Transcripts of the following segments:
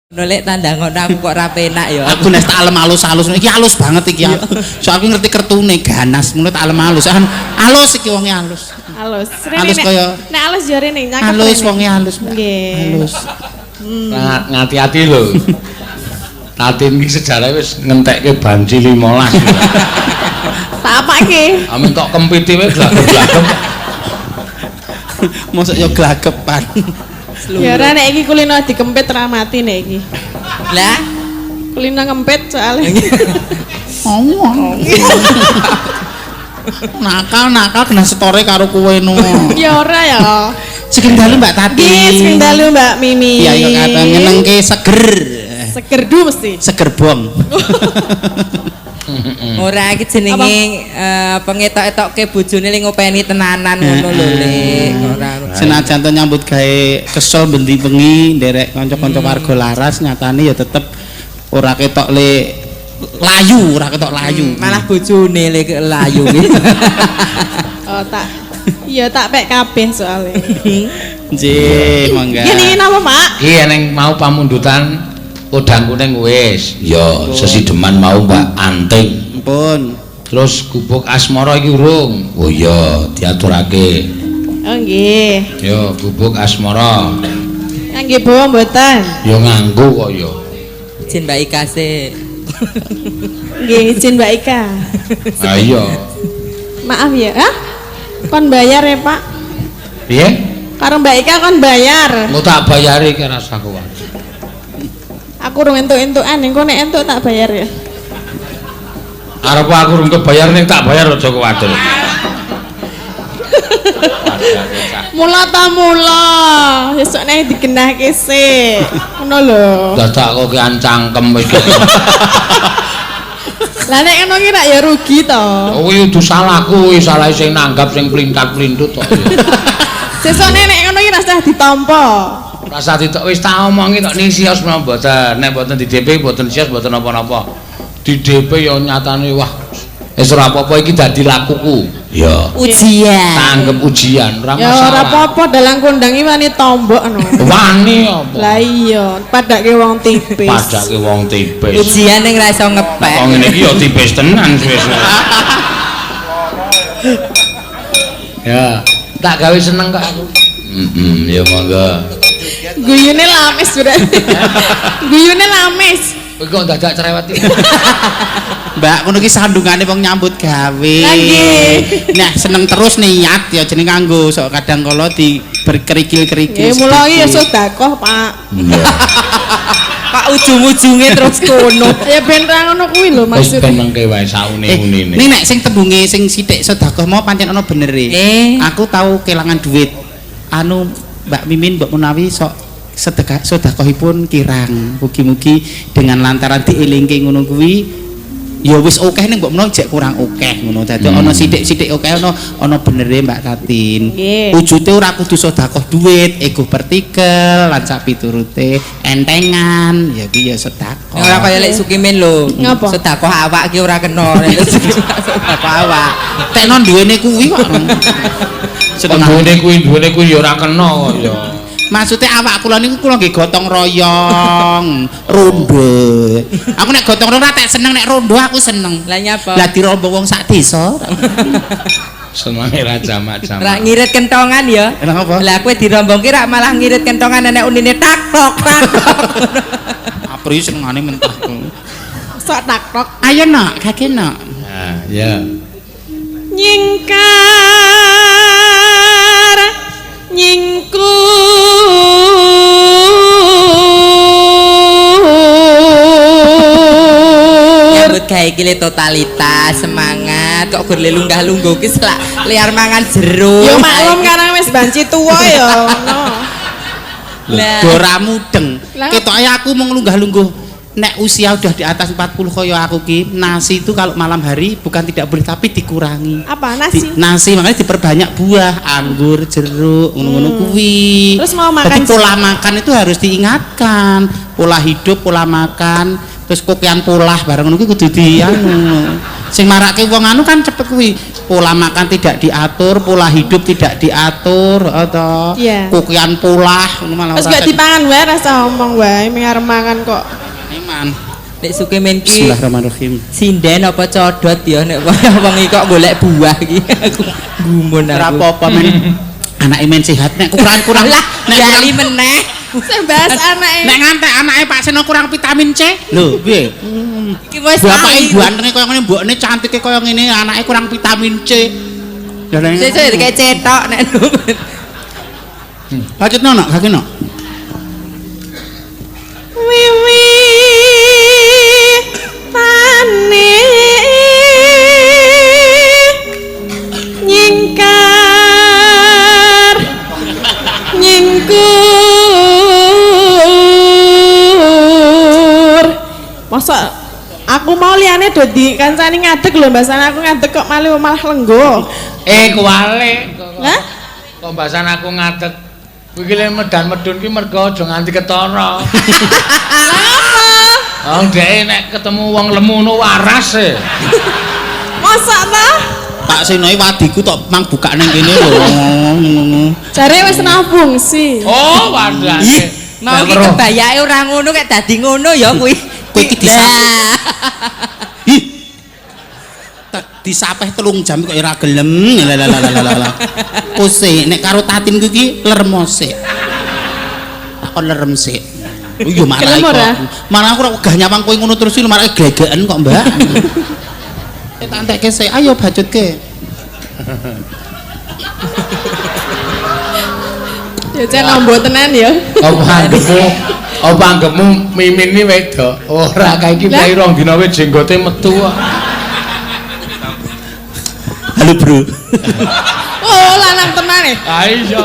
Nolek tanda ngono aku kok ra penak ya. Aku nek tak alem alus-alus iki alus banget iki aku. Soale aku ngerti kertune ganas ngono tak alem alus. Alus iki wonge alus. Alus. Alus kaya nek alus yo rene nyakep. Alus wonge alus, Mbak. Nggih. Alus. Ngati-ati lho. Tatin iki sejarah wis ngentekke banci 15. Tak apake? Amin tok kempiti wae glagep-glagep. Mosok yo glagepan. Ya ora nek iki kulino dikempit ra mati nek iki. Lah, kulino ngempit soalnya. Nakal-nakal kena setore karo kowe no. Ya ora ya. Sugeng dalu Mbak Tati. Nggih, sugeng dalu Mbak Mimi. Iya, iya kata nyenengke seger. Seger du mesti. Seger bong. Ora iki jenenge pengetok-etokke bojone le ngopeni tenanan ngono lho Lek. Ora. Senajan to nyambut gawe kesel bendi bengi nderek kanca-kanca warga laras nyatane ya tetep ora ketok le layu, ora ketok layu. Malah bojone le layu ki. Oh tak. Iya tak pek kabeh soalé. Nggih, mangga. Iki napa, Pak? Iki eneng mau pamundutan podang kuning wis. Ya, sesideman mau Mbak Anting. Ampun. Terus gubuk asmara iki urung. Oh iya, diaturake. Oh nggih. Ya, gubuk asmara. Ngangge bawa mboten? Ya nganggo kok ya. Izin Mbak Ika sik. Nggih, izin Mbak Ika. Ha iya. Maaf ya. Hah? Kon bayar ya, Pak? Piye? Karo Mbak Ika kon bayar. Engko tak bayari ki rasa kuwatir. Aku urung entuk-entukan, engko nek entuk tak bayar ya. Arep aku urung kebayar ning tak bayar aja kuwatir. Mula ta mula, sesuk nek digenahke sik. Ngono lho. Dadak kok ki ancangkem wis. Lah nek ngono ki rak ya rugi to. Kuwi kudu salahku, kuwi salah sing nanggap sing plintat-plintut to. Sesuk nek ngono ki rasah ditampa. Rasah ditok wis tak omongi tok ning sios menawa mboten. Nek mboten di DP mboten sios mboten napa-napa. Di DP ya nyatane wah wis ora apa-apa iki dadi lakuku. Ya. Ujian. Tanggep ujian ora ya masalah. ora apa-apa dalang kondang iki wani tombok no. Wani apa? Lah iya, padake wong tipis. Padake wong tipis. Ujian ning ra iso ngepek. Wong ngene iki ya tipis tenan suwe-suwe. Ya, tak gawe seneng kok aku. Heeh, ya monggo. Guyune lamis berarti. Guyune lamis. Kowe kok dadak cerewet iki. Mbak, ngono ki sandungane wong nyambut gawe. Lah nggih. Nah, seneng terus niat ya jeneng kanggo sok kadang kala di berkerikil-kerikil. Nggih, mula iki ya sedekah, Pak. Iya. Pak ujung-ujunge terus kono. Ya ben ra ngono kuwi lho Wis maksud. ben mengke wae saune-unine. Ning nek sing tembunge sing sithik sedekah mau pancen ana benere. Aku tau kelangan duit. Anu Mbak Mimin mbok menawi sok sedekah sedekahipun kirang. Mugi-mugi dengan lantaran dielingke ngono kuwi ya wis akeh ning mbok menawa jek kurang akeh ngono. Dadi ana sithik-sithik akeh ana benere Mbak Tatin. Wujute ora kudu sedekah duit, ego partikel lan sak piturute entengan ya kuwi ya sedekah. Ora kaya lek Sukimin lho. Sedekah awak ki ora kena. Nek sedekah awak. Tekno duwene kuwi kok. Sedekah duwene kuwi ya ora kena kok ya. Maksudnya awak kula niku kula nggih gotong royong, rondo. Aku nek gotong royong ora tek seneng, nek rondo aku seneng. Lah nyapa? Lah dirombong wong sak desa. Senenge ra jamak-jamak. Ra ngirit kentongan ya. Lah apa? Lah kowe dirombongke ra malah ngirit kentongan enek unine tak tok tak tok. Apri senengane mentah. Sok tak tok. Ayo nak, kake nak. Nah, ya. Nyingkar nyingkur nyambut gawe iki le totalitas semangat kok gur le lunggah-lungguh ki selak liar mangan jeruk ya maklum karang wis banci tuwa ya ngono. Lah ora mudeng ketoke aku mung lunggah-lungguh nek usia udah di atas 40 kaya aku ki nasi itu kalau malam hari bukan tidak boleh tapi dikurangi. Apa nasi? Nasi makanya diperbanyak buah, anggur, jeruk, ngono-ngono kuwi. Terus mau makan. Jadi pola makan itu harus diingatkan, pola hidup, pola makan, terus kokean pola bareng ngono kuwi kudu di anu. Sing marake wong anu kan cepet kuwi. Pola makan tidak diatur, pola hidup tidak diatur, atau Iya. kukian polah ngono malah Wis ora gak dipangan wae rasa omong wae, ming arep mangan kok. Iman. Nek suke men ki Bismillahirrahmanirrahim. sinden apa codot ya nek wong iki kok golek buah iki aku gumun Ora aku. apa-apa men. Anake men sehat nek kurang-kurang Lah, nek kurang jali meneh. Sing bahas anake. nek ngantek anake Pak Seno kurang vitamin C. Lho, piye? Iki wis Bapake lali. gantenge kaya ngene, mbokne cantike kaya ngene, anake kurang vitamin C. Ya nek Sesuk kayak cetok nek. Lanjutno nok, kaki nok. Wiwi tane nyingkar nyingkur. Masa aku mau liyane do dikancani ngadeg lho mbasane aku ngadeg kok malah malah lenggo. Kuwale. Lah? Kok mbasan aku ngadeg. Kuwi ki le medan medun ki mergo aja nganti ketara. Lah apa? Oh, dhek nek ketemu wong lemu ngono waras e. Masa ta? Pak Seno iki wadiku tok mang buka ning kene lho. Ngono. Jare wis nabung sih. Oh, wadane. Ih, mau ki kebayake ora ngono kek dadi ngono ya kuwi. Kowe iki Lah. Ih. Disapeh 3 jam kok ora gelem. Lah lah lah lah lah. Kose nek karo Tatin ku iki lermo sik. Tak kon lerem sik. Oh iya malah Gelem ora? Malah aku ora wegah nyawang kowe ngono terus iki malah glegeken kok, Mbak. Tak entekke sik. Ayo bacutke. Ya cen ombo tenan ya. Apa anggepmu Mimin iki wedok? Ora kae iki Lah? bae rong dina wis jenggote metu kok. Halo, Bro. Oh, lanang tenan e. Ah iya.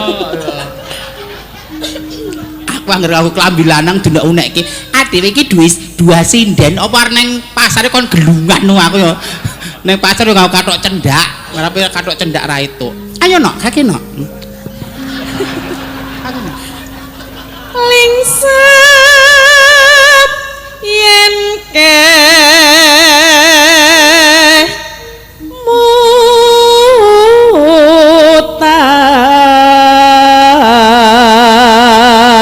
Aku anggere aku klambi lanang delok unekke. Adewe iki duwe dua sinden apa arep neng pasare kon gelungan no aku ya. Neng pasar yo nggawe kathok cendak, ngarepe kathok cendak ra itu. Ayo nok, kaki nok. Lingsep yen ke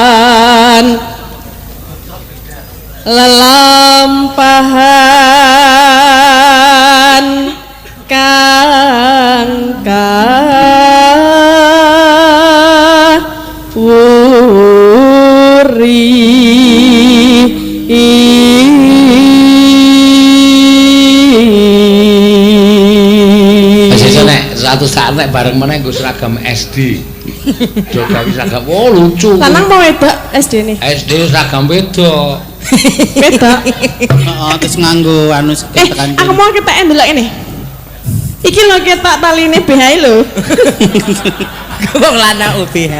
mutan lelampahan kang kawuri. Wis nek satu saat nek bareng meneh nggo seragam SD. Do gawe seragam. Oh, lucu. Lanang mau wedok SD nih? SD seragam wedok. Wedok. Heeh, terus nganggo anu tekan Aku mau kita ndelok ini. Iki lho ketok taline BH lho. Wong lanang UBH.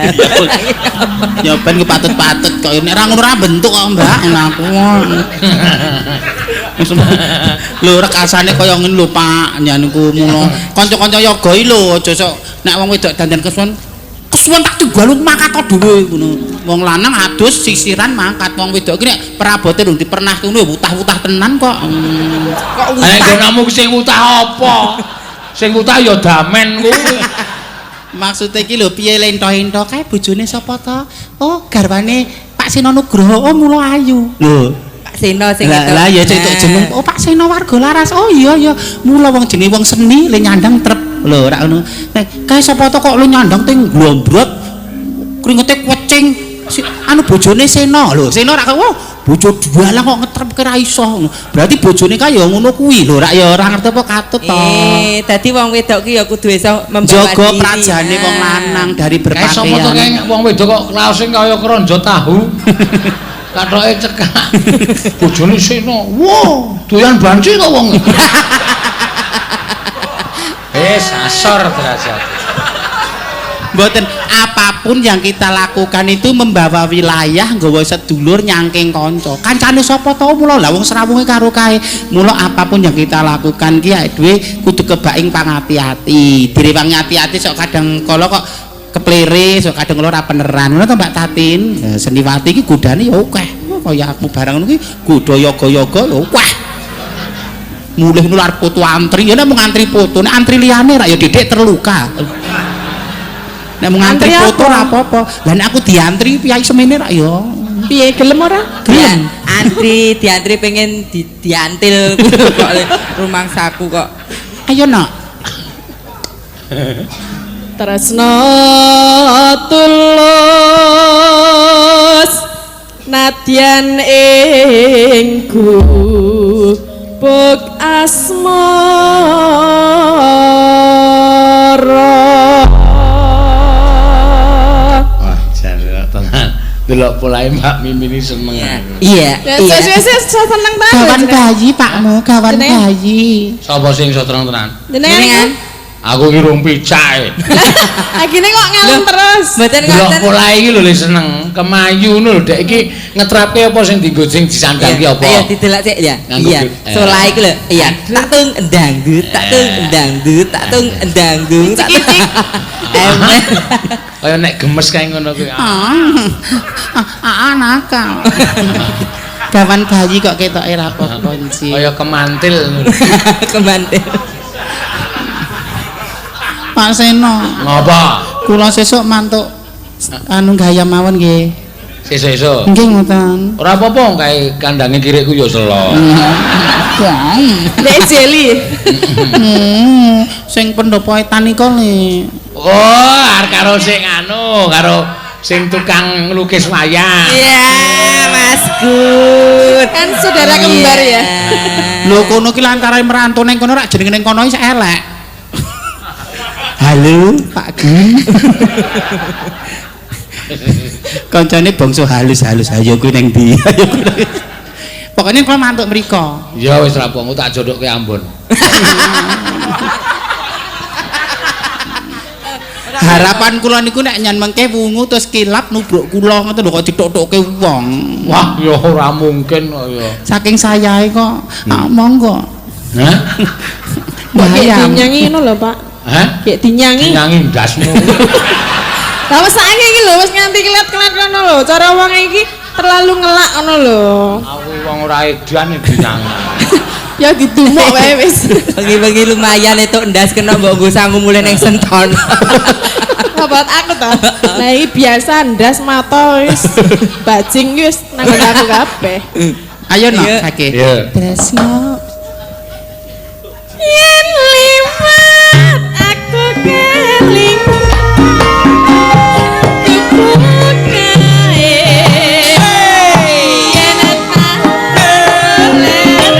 Ya ben ku patut-patut kok nek ra ngono ra bentuk kok, Mbak. Ngono aku. Lho rekasane kaya ngene lho, Pak. Njanuku mulo. Kanca-kanca yoga iki lho aja sok nek wong wedok dandan kesuwen kesuwen tak tinggal mangkat dhewe ngono. Wong lanang adus sisiran mangkat, wong wedok iki nek prabote durung dipernah ngono ya wutah-wutah tenan kok. Kok Nek wutah? nggonamu sing wutah apa? Sing wutah ya damen kuwi. Maksudnya iki lho piye lento-ento kae bojone sapa to? Oh, garwane Pak Seno Nugroho. Oh, mula ayu. Lho, Pak Seno sing lah itu. lah ya cek jeneng. Oh, Pak Seno warga Laras. Oh iya iya. Mula wong jenenge wong seni le nyandang trep. Lho, ora ngono. Nek kae sapa to kok le nyandang ting glombrot. Kringete kucing. Si, anu bojone Seno. Lho, Seno ora kok bojo dalang kok ngetrepke ra iso. Berarti bojone kae ya ngono kuwi. Lho, rak ya ora ngerti apa katut to. Dadi wong wedok ki ya kudu iso membawa Jaga diri. prajane wong lanang dari Kae sapa to kae berpakaian. wong wedok kok klaose kaya keronjo tahu. Kathoke cekak. Bojone Seno. Wo, doyan banci to wong. Wis asor derajat. Mboten, apapun yang kita lakukan itu membawa wilayah, nggawa sedulur nyangking kanca. Kancane sapa to mula lah wong srawunge karo kae. Mula apapun yang kita lakukan ki awake dhewe kudu kebaing pangati-ati. Direwangi ati-ati sok kadang kala kok keplere, sok kadang kala ora beneran. Ngono to Mbak Tatin? Seniwati iki godane ya akeh. Kaya aku barang ngono ki godha yoga-yoga ya akeh. Mulih nu arep foto antri, ya nek mung antri foto, nek antri liyane rak ya Dedek terluka. Nek mung antri foto ora apa-apa. Lah nek aku diantri piyai semene rak ya. Piye gelem ora? Gelem. Antri, diantri pengen diantil kok rumangsaku kok. Ayo nak. Tresno tulus nadyan ing gubuk asmara. Wah, jan tenan. Delok polahe Mbak Mimin iki seneng. Iya, iya. Wis seneng tenan. Gawan bayi Pakmu, gawan bayi. Sapa sing iso tenang tenan? Jenengan. Aku ki rung picak. Agine kok ngalem terus. Mboten ngoten. Delok polahe iki lho le seneng, kemayu ngono lho dek iki ngetrapke apa sing dienggo sing disandang ki apa? Ayo didelok sik ya. Iya. Solah iki lho. Iya. Tak tung dangdut, tak tung dangdut, tak tung dangdut. Cik-cik. Kaya nek gemes kae ngono kuwi. Ah, nakal. Gawan bayi kok ketoke ra apa-apa iki. Kaya kemantil. Kemantil. Pak Seno. Ngapa? Kula sesuk mantuk anu gaya mawon nggih. Sesuk-esuk. Nggih ngoten. Ora apa-apa kae kandange kirikku ya selo. Nek jeli. Sing pendopo etan nika le. Oh, arep karo sing anu, karo sing tukang nglukis wayang. Iya, Mas Gun. Kan saudara kembar ya. Lho kono ki lantaran merantau ning kono rak jenenge ning kono wis elek. Halo, Pak Gun. Kancane bangsa halus-halus ayo kuwi ning ndi? Pokoknya kula mantuk mriko. Ya wis ra apa-apa tak jodokke Ambon. Harapan kula niku nek nyen mengke wungu terus kilap nubruk kula ngoten lho kok dithuk-thukke wong. Wah, ya ora mungkin kok ya. Saking sayahe kok. Monggo. Hah? Mbok dinyangi ngono lho, Pak. Hah? Kayak dinyangi. Dinyangi ndasmu. Lah wis saiki iki lho wis nganti kelet-kelet ngono lho. Cara wong iki terlalu ngelak ngono lho. Aku wong ora edan dinyangi. Ya didumuk wae wis. Bengi-bengi lumayan itu ndas kena mbok nggo sangu mulih ning Senton. Obat aku to. Lah iki biasa ndas mata wis bajing wis nang aku kabeh. Ayo nok kake. Iya. Tresno yen liwat aku keling dibukae yen tak leren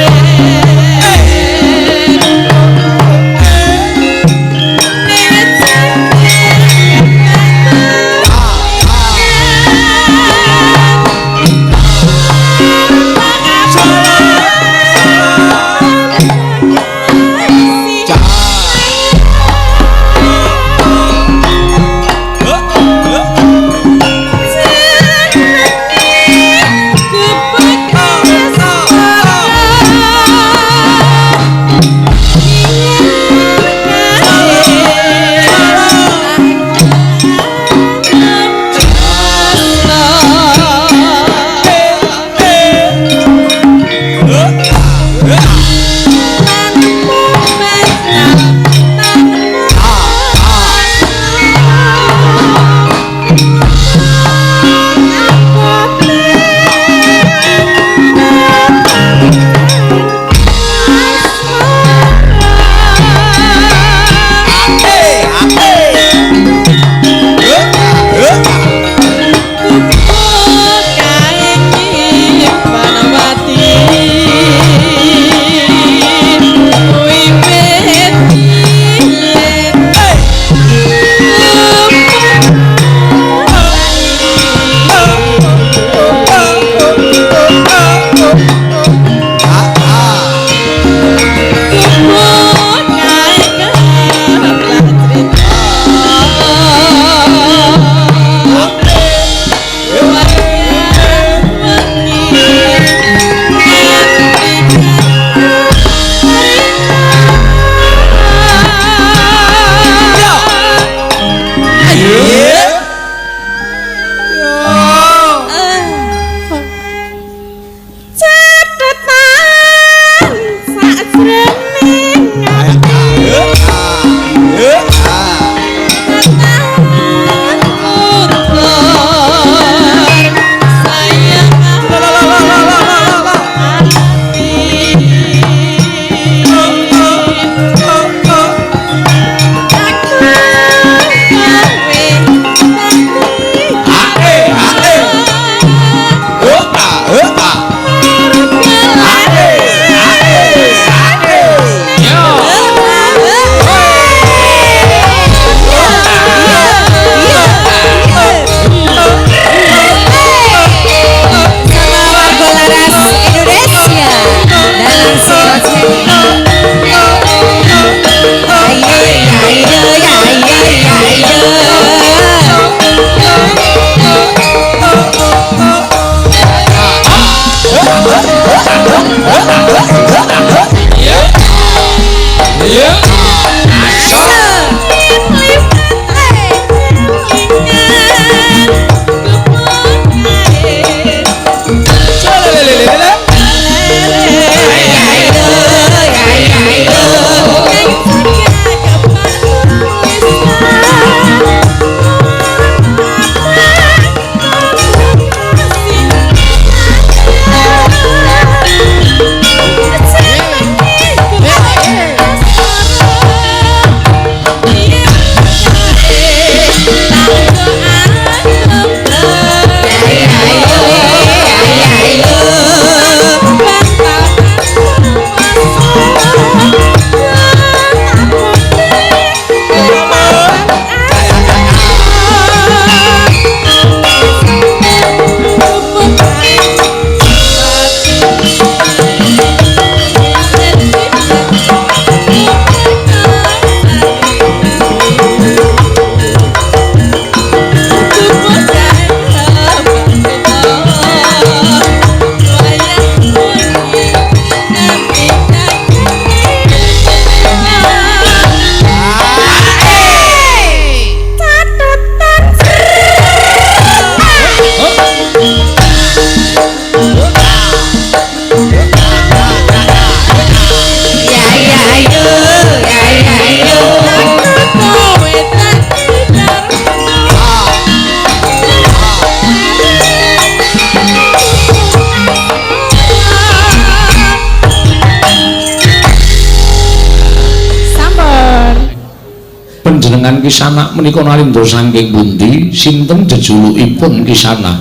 Panjenengan Kisanak menika nalindra saking pundi? Sinten jejulukipun Kisanak?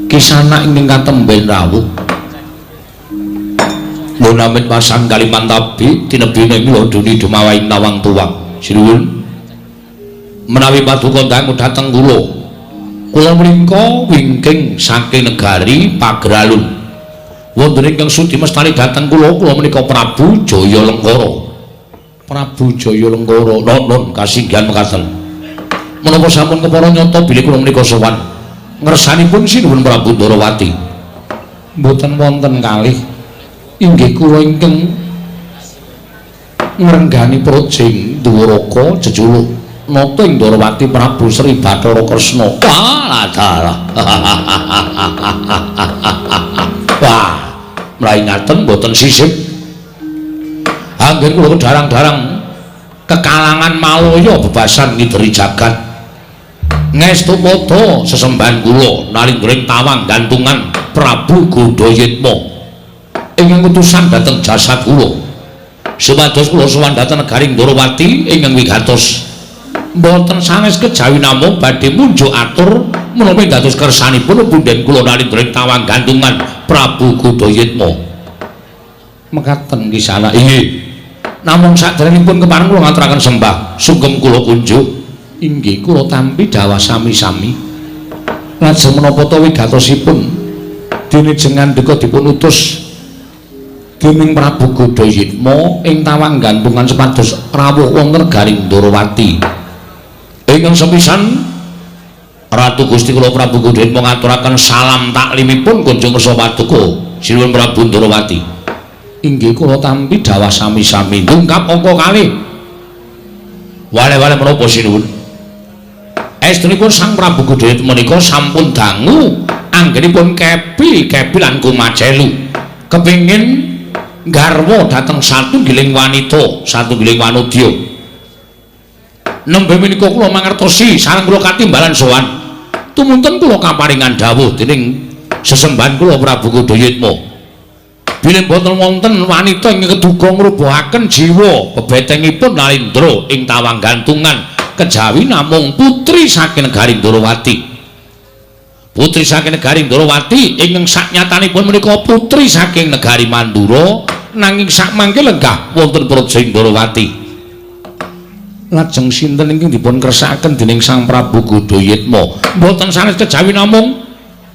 Kisanak ingkang katemben rawuh. Munamit pasang Kalimantabi tinebina ing lodoni dumawaing nawang tuwang. Sinuwun. Menawi paduka dangu dhateng kula. Kula menika wingking saking negari Pageralun. Wonten ingkang sudi mestani dhateng kula, kula menika Prabu Jaya Lengkara. Prabu Jaya Lengkara non kasinggihan mekaten. Menapa sampun kepara nyata bilih kula menika sowan ngersanipun sinuwun Prabu Ndarawati. Mboten wonten kalih inggih kula ingkang ngrenggani Projeng Dwaraka jejuluk Nata ing Ndarawati Prabu Sri Bathara Kresna. Wah, dalah. Wah, mlayu ngaten mboten sisip. Anggen kula darang-darang kekalangan Malaya bebasan ngideri jagat. Ngestu padha sesembahan kula nalindra ing tawang gantungan Prabu Godayitma ingkang utusan dhateng jasad kula. Supados kula sowan dhateng negari Ndarawati ingkang wigatos. Mboten sanes kejawi namung badhe munjuk atur menapa dados kersanipun punden kula nalindra ing tawang gantungan Prabu Godayitma. Mekaten Kisanak. Inggih. Namung saderengipun kepareng kula ngaturaken sembah sungkem kula kunjuk. Inggih kula tampi dawah sami-sami. Lajeng menapa ta wigatosipun dene jengan ndeka dipun utus dening Prabu Godayitma ing tawang gantungan supados rawuh wonten negari Ndarawati. Ingkang sepisan Ratu Gusti kula Prabu Godayitma ngaturaken salam taklimipun kunjung kersa paduka Sinuwun Prabu Ndarawati. Inggih kula tampi dawah sami-sami tungkap angka kalih. Wale-wale menapa sinuwun? Estunipun Sang Prabu Godayitma menika sampun dangu anggenipun kepi-kepi lan kumacelu. Kepingin nggarwa dhateng satunggiling wanita, satunggiling wanodya. Nembe menika kula mangertosi sareng kula katimbalan sowan. Tumunten kula kaparingan dawuh dening sesembahan kula Prabu Godayitma. Bilih boten wonten wanita ingkang keduga ngrubuhaken jiwa bebetengipun Nalindra ing tawang gantungan kejawi namung putri saking negari Ndarawati. Putri saking negari Ndarawati ingkang saknyatanipun menika putri saking negari Mandura nanging sakmangke lenggah wonten Praja Ndarawati. Lajeng sinten ingkang dipun kersakaken dening Sang Prabu Godayitma? Mboten sanes kejawi namung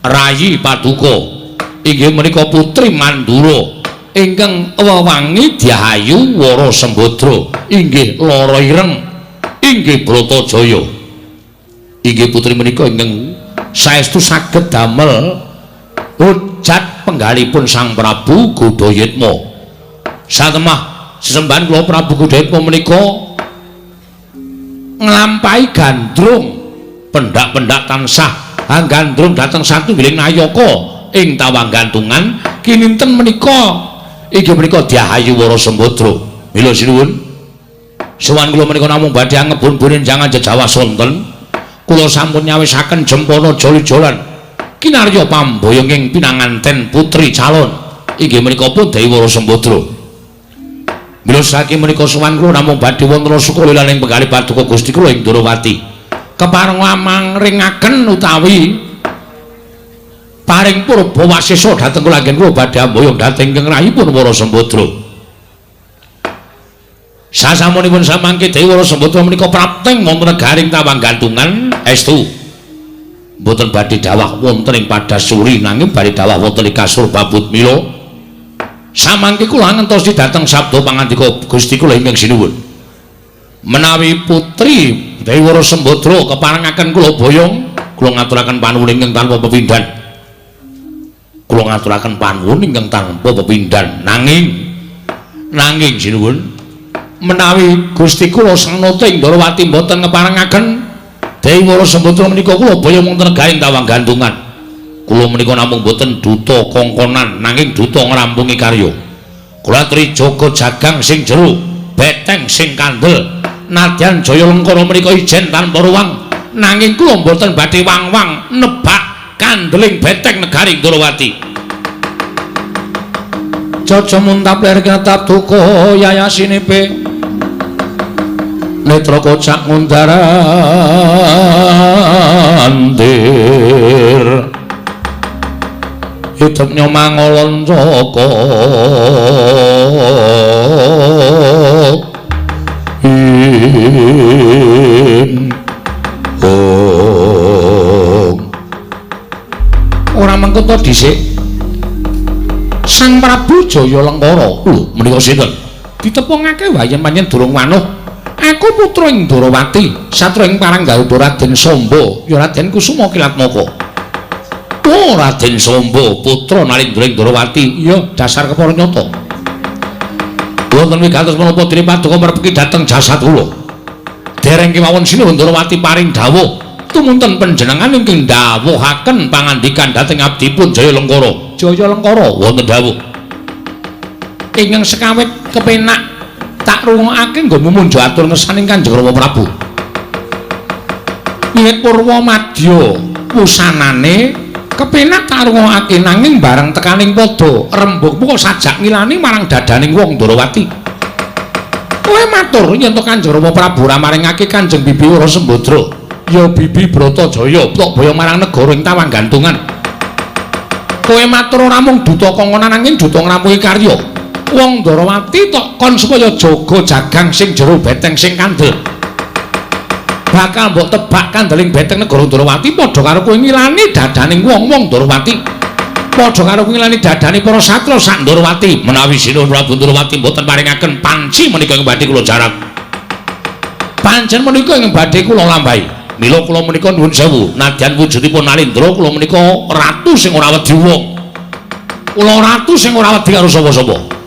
Rayi Paduka. Inggih menika putri Mandura ingkang wewangi Dyahayu Wara Sembadra, inggih Lara Ireng, inggih Bratajaya. Inggih putri menika ingkang saestu saged damel hujat tindak penggalipun Sang Prabu Gudayitma. Satemah sesembahan kula Prabu Gudayitma menika nglampahi gandrung pendak-pendak tansah gandrung dhateng satunggiling nayaka ing Tawang Gantungan kininten menika inggih menika Dyahayu Wara Sembadra. Mila sinuwun sowan kula menika namung badhe angebun-bunin jangan jejawah sonten. Kula sampun nyawisaken jempana joli-jolan kinarya pamboyonging pinanganten putri calon inggih menika pun Dewi Wara Sembadra. Mila saking menika sowan kula namung badhe wonten sukalila ing penggalih paduka Gusti kula ing Ndorowati. Kepareng mangringaken utawi paring purba wasesa dhateng kula anggen kula badhe amboyong dhateng ingkang rahipun Wara Sembadra. Sasampunipun samangke Dewi Wara Sembadra menika prapteng wonten negaring Tawang Gantungan estu. Mboten badhe dawah wonten ing Padasuri nanging badhe dawah wonten ing Kasur Babut. Mila samangke kula ngentosi dhateng sabda pangandika Gusti kula ingkang sinuwun. Menawi putri Dewi Wara Sembadra keparengaken kula boyong, kula ngaturaken panuwun ingkang tanpa pepindhan. Kula ngaturaken panuwun ingkang tanpa pepindhan. Nanging sinuwun, menawi Gusti kula Sang Nata ing Ndorowati mboten ngeparengaken Dewi Wara Sembadra menika kula boyong wonten negaring Tawang Gantungan. Kula menika namung boten duta kongkonan nanging duta ngrampungi karya. Kula aturi jaga jagang sing jero, beteng sing kandel. Nadyan Jaya Lengkara menika ijen tanpa ruwang, nanging kula mboten badhe wang-wang nebak kandeling beteng negari Ndorowati. Caca muntap ler kinetap duka yayasinipe netra kocak ngundarandir hidup nyomangolon coko ora mengko to dhisik Sang Prabu Jaya Lengkara lho menika sinten ditepungake wae pancen durung wanuh. Aku putra ing Ndorowati satra ing Paranggaruda Raden Samba ya Raden Kusuma Kilatmaka. Oh Raden Samba putra Nalindra ing Ndorowati iya dasar kepara nyata. Wonten wigatos menapa dene paduka merpeki dhateng jasad kula. Dereng kemawon sinuwun Ndorowati paring dawuh tumunten panjenengan ingkang dawuhaken pangandikan dhateng abdipun Jaya Lengkara. Jaya Lengkara wonten dawuh. Ingkang sekawit kepenak tak rungokake nggonmu munjo atur ngersaning Kanjeng Rama Prabu. Wiwit purwa madya wusanane kepenak tak rungokake nanging bareng tekaning padha rembugmu kok sajak ngilani marang dadaning wong Ndorowati. Kowe matur yen to Kanjeng Rama Prabu ora maringake Kanjeng Bibi Wara Sembadra, ya Bibi Bratajaya tok boyong marang negara ing Tawang Gantungan. Kowe matur ora mung duta kongkonan nanging duta ngrampungi karya. Wong Ndorowati tok kon supaya jaga jagang sing jero beteng sing kandel. Bakal mbok tebak kandeling beteng negara Ndorowati padha karo kowe ngilani dadaning wong-wong Ndorowati. Padha karo kowe ngilani dadane para satra sak Ndorowati. Menawi sinuwun Prabu Ndorowati mboten paringaken panci menika ing badhe kula jarak. Pancen menika ing badhe kula lampahi. Mila kula menika nuwun sewu, nadyan wujudipun Nalindra kula menika ratu sing ora wedi wong. Kula ratu sing ora wedi karo sapa-sapa.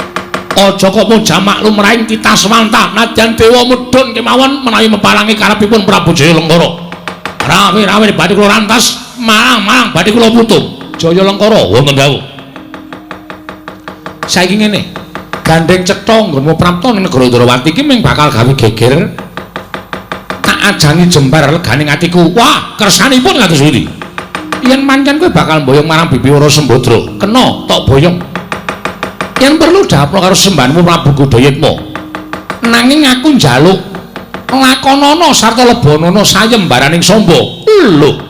Aja kok muja maklum raing titaswanta nadyan dewa mudhun kemawon menawi meparangi karepipun Prabu Jaya Lengkara. Rawe-rawe badhe kula rantas, marang-marang badhe kula putung. Jaya Lengkara wonten dawuh. Saiki ngene, gandeng cetha nggonmu prapta ning negara Ndorowati iki mung bakal gawe geger. Tak ajangi jembar leganing atiku. Wah, kersanipun kados pundi? Yen pancen kowe bakal mboyong marang Bibi Wara Sembadra, kena tok boyong. Yen perlu daplo karo sembahanmu Prabu Gudayitma. Nanging aku njaluk lakonana sarta lebonana sayembaraning Samba. Lho.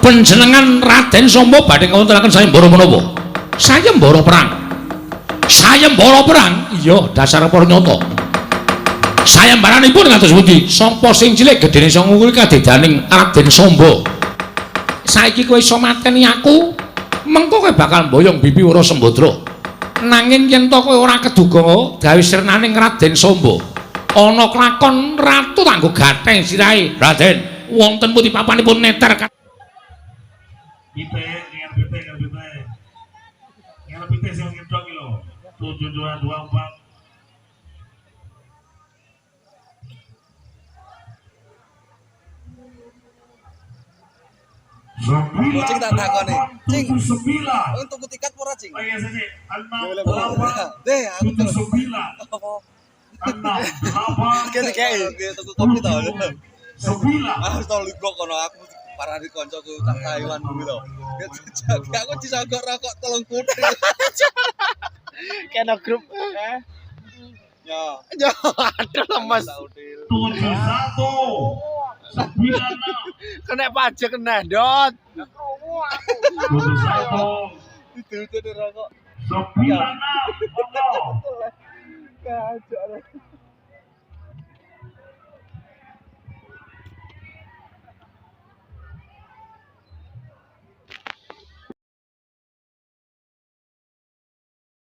Panjenengan Raden Samba badhe ngawontenaken sayembara menapa? Sayembara perang. Sayembara perang? Iya, dasar para nyata. Sayembaranipun kados pundi? Sapa sing cilik gedene sanga kuwi kadedaning Raden Samba. Saiki kowe iso mateni aku, mengko kowe bakal mboyong Bibi Wara Sembadra. Nanging yen to kowe ora keduga gawe sirnaning Raden Samba, ana klakon ratu kanggo gatheng sirahe. Raden, wonten pundi papanipun neter? BP, BP, BP. Lebih tes yang ngedok iki lho. 7 2 2 4. Cing tak takoni. Cing. 9. Untuk tuku tiket ora, Cing? Oh iya sih, 6 Boleh, 8 Deh, aku 7 9 apa? 6 8 Kene kae tuku kopi to. 9. Aku tau ligok kono aku parani koncoku tak Taiwan kuwi to. Aku disogok rokok 3 kutil. Kena grup. Ya. Ya, aduh lemes. Tak util. 7 1 9 6 Kena pajak kena dot. 7 1 Itu rokok. 9 6. Monggo. Kacau.